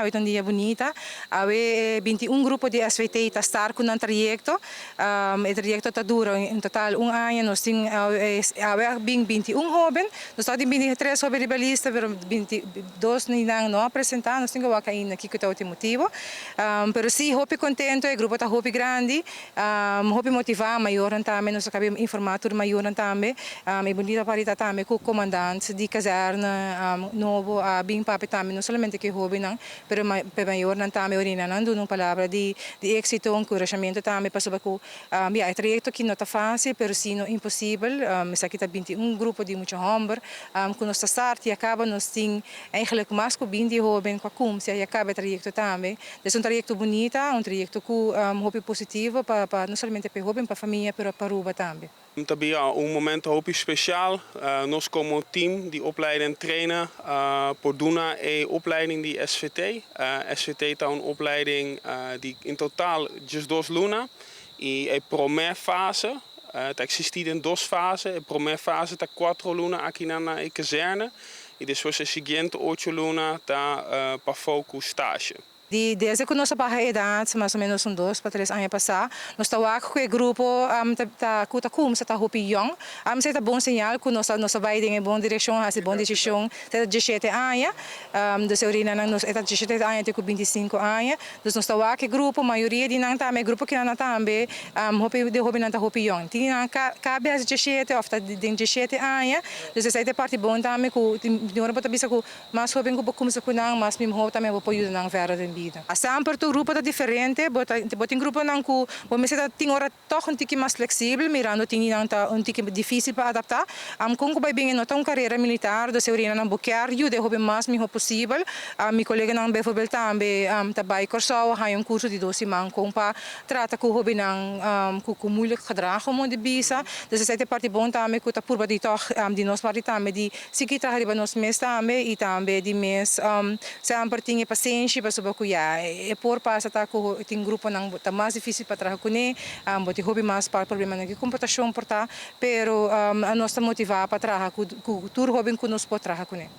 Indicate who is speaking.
Speaker 1: Awe ta un dia bunita. Awe 21 grupo di SVT ta start ku nan trayekto. E trayekto ta dura en total un aña. Nos tin awe a bin 21 hoben. Nos tabata tin 23 hoben riba lista, pero 22 di nan no a presenta. Nos tin ku wak ainda kiko ta e motibo. Pero si, hopi contento, e grupo ta hopi grandi, hopi motiva, mayornan tambe, nos a caba informa tur mayornan tambe. E bunita parti ta tambe cu comandante di kazerne nobo a bin papia tambe, no solamente cu e hobennan, pero pa mayornan tambe, orina nan duna un palabra di exito, encouragement tambe, pasobra cu ya, e trayecto aki no ta facil, pero si no imposibel. Esaki ta 21 grupo di mucha homber cu nos ta start y a caba nos tin eigenlijk mas cu 20 hoben cu a cuminsa y a caba e trayecto tambe. Dus un trayecto bunita, un trayecto cu hopi positivo pa no solamente pa hoben, pa famia, pero pa Aruba tambe.
Speaker 2: Tambe un momento hopi special. Nos como team di opleiding en trainen por duna e opleiding di SVT. SVT ta un opleiding di in totaal 12 luna y e prome fase ta existi den dos fase. E prome fase ta 4 luna aki na kazerne y despues e siguiente 8 luna ta pa focus stage.
Speaker 1: Desde cu nos a baha edad, mas o menos un 2 pa 3 aña pasa, nos ta wak cu e grupo ta cu ta cuminsa ta hopi jong. Esey ta bon señal cu nos ta bay den bon direccion, haci bon decision. Ta 17 aña, dus orina nos ta 17 aña te cu 25 aña. Dus nos ta wak e grupo, mayoria di nan tambe, grupo cu nan tambe, hopi di hopi nan ta hopi jong. Tin nan caba 17 of ta den 17 aña. Dus esey ta parti bon tambe cu tin ora bo ta bisa cu mas hoben cu bo cuminsa cu nan, mas miho tambe bo por yuda nan verder den bida. Semper tur grupo ta diferente, bo tin grupo nan cu bo mester ta tin ora toch un tiki mas flexibel, mirando tin nan ta un tiki dificil pa adapta. Con cu bay bin no ta un carera militar, dus orina nan bo kier yuda hopi mas miho posibel. Mi colega nan bijvoorbeeld tambe ta bay Corsou, haya un curso di 2 siman con pa trata cu hobennan cu moeilijk gedrag, om di bisa. Dus esey ta parti bon tambe cu ta purba di toch di nos parti tambe di sigui traha riba nos mes tambe y tambe di mes semper tin pasenshi, pasobra cu ya e por pasa ta cu tin grupo nan ta mas dificil pa traha cune, bo tin hopi mas pa problema nan cu comportacion por ta, pero nos ta motiva pa traha cu tur hoben cu nos por traha cune.